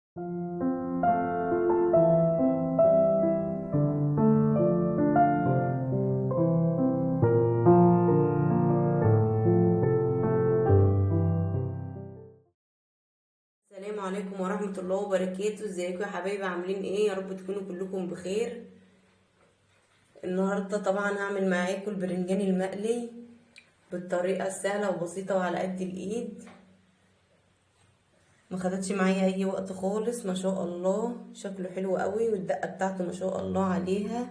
السلام عليكم ورحمة الله وبركاته. ازيكم يا حبايبي؟ عاملين ايه؟ يا رب تكونوا كلكم بخير. النهاردة طبعا هعمل معاكم البرنجان المقلي بالطريقة السهلة وبسيطة وعلى قد الايد، ما خدتش معايا اي وقت خالص. ما شاء الله شكله حلو قوي، والدقة بتاعته ما شاء الله عليها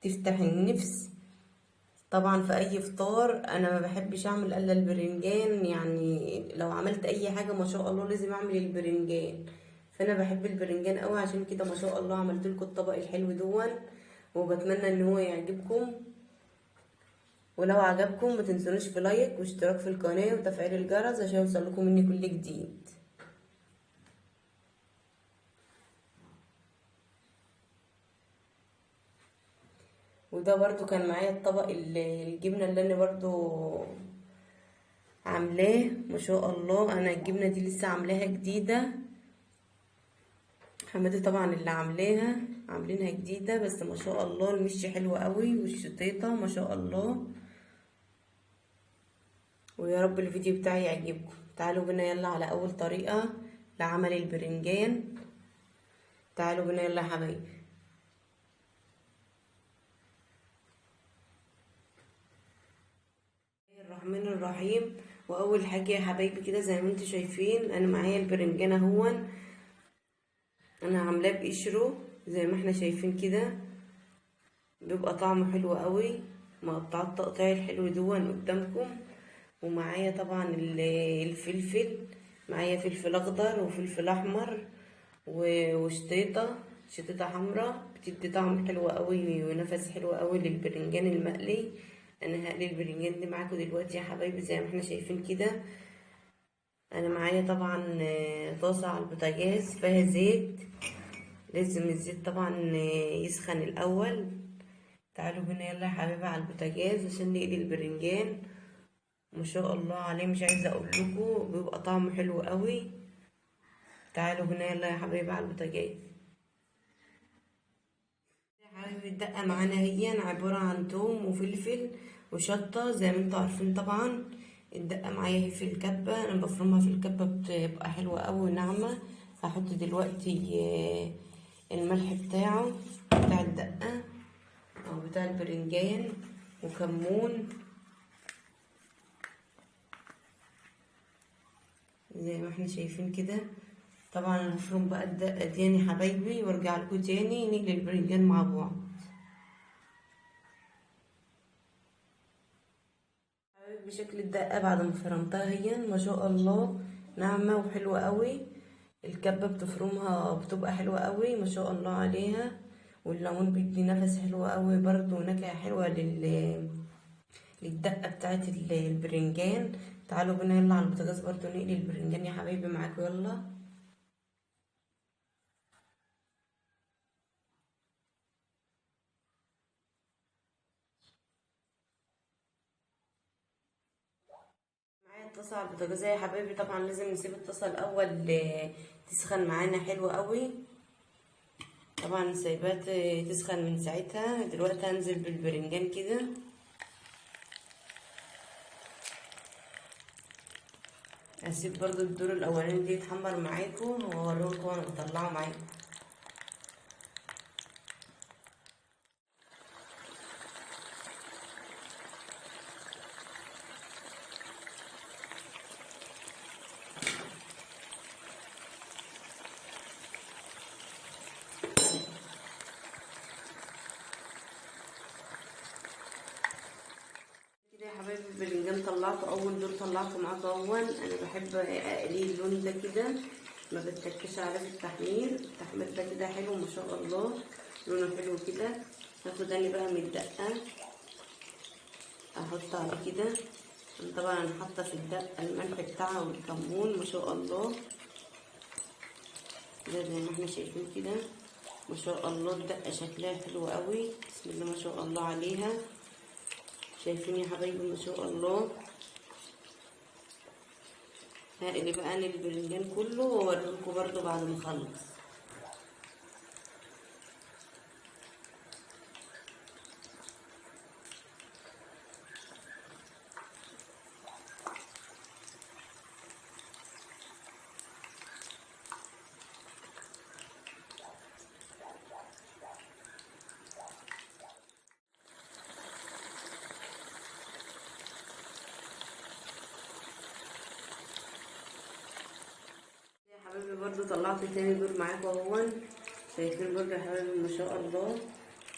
تفتح النفس. طبعا في اي فطار انا ما بحبش اعمل الا البرنجان، يعني لو عملت اي حاجة ما شاء الله لازم اعمل البرنجان، فانا بحب البرنجان قوي. عشان كده ما شاء الله عملت لكم الطبق الحلو دون، وبتمنى ان هو يعجبكم. ولو عجبكم ما تنسونيش في لايك واشتراك في القناة وتفعيل الجرس عشان يوصل لكم مني كل جديد. وده برضو كان معايا الطبق الجبنة اللي انا برضو عاملاه ما شاء الله. انا الجبنة دي لسه عاملاها جديدة، حماتي طبعا اللي عاملاها، عاملينها جديدة، بس ما شاء الله المش حلوة قوي والشطيطه ما شاء الله. ويا رب الفيديو بتاعي يعجبكم. تعالوا بينا يلا على اول طريقه لعمل البرنجان. تعالوا بينا يلا يا حبايبي. الرحمن الرحيم. واول حاجة يا حبايبي كده زي ما انتم شايفين انا معايا البرنجان اهون، انا عاملاه بقشره زي ما احنا شايفين كده، بيبقى طعمه حلو قوي، مقطعه التقطيع الحلو دون قدامكم. ومعايا طبعا الفلفل، معايا فلفل اخضر وفلفل احمر وشطيطه، شطيطه حمراء، بتدي طعم حلو قوي ونفس حلو قوي للبرنجان المقلي. انا هقلي البرنجان دي معاكم دلوقتي يا حبايبي زي ما احنا شايفين كده. انا معايا طبعا طاسه على البوتاجاز فيها زيت، لازم الزيت طبعا يسخن الاول. تعالوا بينا يلا يا حبايبي على البوتاجاز عشان نقلي البرنجان. ما شاء الله عليه، مش عايزه اقول لكم بيبقى طعمه حلو قوي. تعالوا بينا يلا يا حبايبي على البوتاجاز. يا حبايبي الدقة معانا هي عبارة عن توم وفلفل وشطه زي ما انتوا عارفين. طبعا الدقة معايا هي في الكبه، انا بفرمها في الكبه بتبقى حلوة قوي وناعمه. هحط دلوقتي الملح بتاعه بتاع الدقة او بتاع البرنجان، وكمون زي ما احنا شايفين كده. طبعا هفرم بقى الدقة دي يا حبايبي وارجع لكم تاني نقلي البرنجان مع بعض. بشكل الدقة بعد ما فرمتها هي ما شاء الله ناعمة وحلوه قوي، الكبه بتفرمها بتبقى حلوة قوي ما شاء الله عليها، والليمون بيدي نفس حلو قوي برضو ونكهه حلوة للدقه بتاعت البرنجان. تعالوا بينا يلا على البوتاجاز برضو نقلي البرنجان يا حبايبي معاكم. يلا معايا الطاسه على البوتاجاز يا حبايبي. طبعا لازم نسيب الطاسه الاول تسخن معانا حلو قوي، طبعا سايباها تسخن من ساعتها. دلوقتي هنزل بالبرنجان كده، هسيب برضو الدور الاولاني دي يتحمر معاكم واوريكم وانا بطلعه معاكم. البرنجان طلعته اول دور، طلعته معاكم اول. انا بحب اقلية اللون ده كده، ما بتكش عليه في التحمير، التحمير ده كده حلو ما شاء الله، لونه حلو كده. هاخد انا بقى من الدقة احط عليه كده. طبعا انا حاطه في الدقة الملح بتاعها والكمون ما شاء الله، ده زي ما احنا شايفين كده ما شاء الله الدقة شكلها حلو قوي، بسم الله ما شاء الله عليها. شايفين يا حبايبي ما شاء الله. هقلي بقى انا البرنجان كله واوريلكوا برضو بعد ما اخلص. حبايبي برضو طلعت تاني دور معاكم اهو، شايفين برضو يا حبايبي ما شاء الله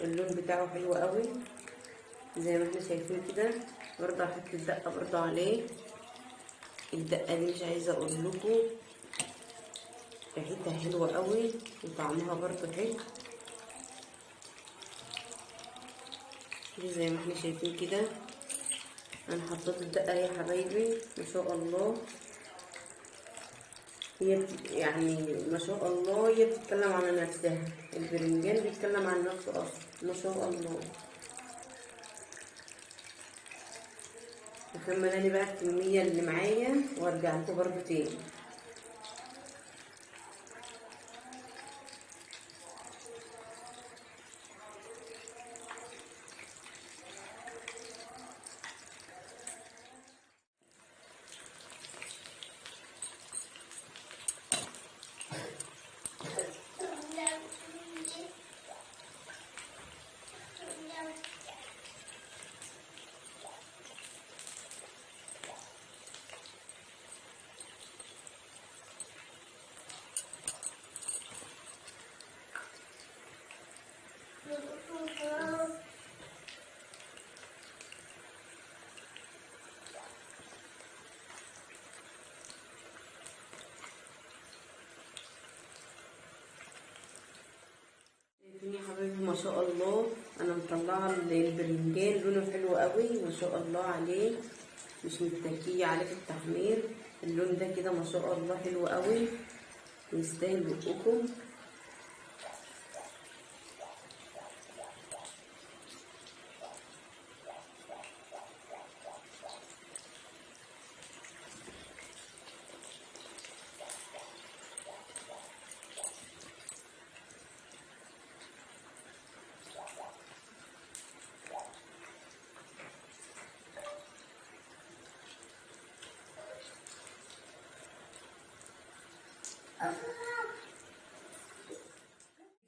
اللون بتاعه حلو قوي زي ما احنا شايفين كده. برضو هحط الدقة برضو عليه، الدقة دي مش عايزه اقول لكم ريحتها حلوة قوي وطعمها برضو حلو زي ما احنا شايفين كده. انا حطيت الدقة يا حبايبي ما شاء الله، هي يعني ما شاء الله هي بتتكلم على نفسها، البرنجان بيتكلم عن نفسه اصلا ما شاء الله. هكمل انا بقى الكمية اللي معايا وارجع لكم برضو تاني. يا حبايبي ما شاء الله انا مطلعه البرنجان لونه حلو قوي ما شاء الله عليه، مش متكيه عليه في التحمير، اللون ده كده ما شاء الله حلو قوي يستاهل بقكم.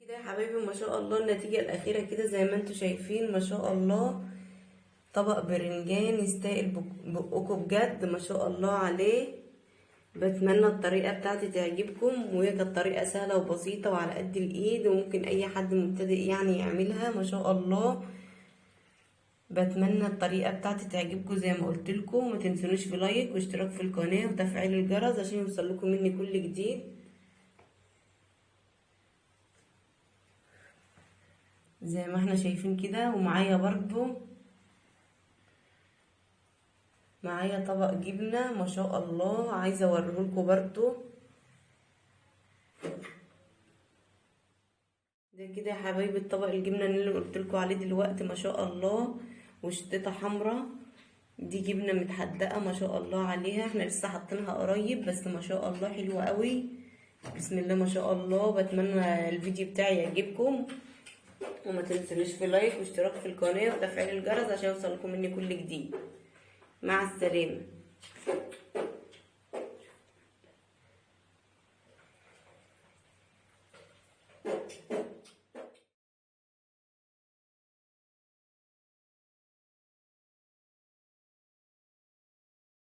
كده يا حبايبي ما شاء الله النتيجة الأخيرة كده زي ما انتم شايفين ما شاء الله، طبق برنجان يستاهل بقكم بجد ما شاء الله عليه. بتمنى الطريقة بتاعتي تعجبكم، وهي كانت طريقة سهلة وبسيطة وعلى قد الإيد، وممكن أي حد مبتدئ يعني يعملها ما شاء الله. بتمنى الطريقة بتاعتي تعجبكم زي ما قلت لكم، ما تنسونيش في لايك واشتراك في القناة وتفعيل الجرس عشان يوصل لكم مني كل جديد. زي ما احنا شايفين كده. ومعايا برضو معايا طبق جبنة ما شاء الله عايزة اوريهولكوا برضو. ده كده يا حبايبي الطبق الجبنة اللي قلتلكوا عليه دلوقتي ما شاء الله، وشطيطة حمرا، دي جبنة متحدقة ما شاء الله عليها، احنا لسه حاطينها قريب بس ما شاء الله حلوة قوي بسم الله ما شاء الله. بتمنى الفيديو بتاعي يعجبكم، وما تنسونيش في لايك واشتراك في القناة وتفعيل الجرس عشان يوصلكم مني كل جديد. مع السلامة.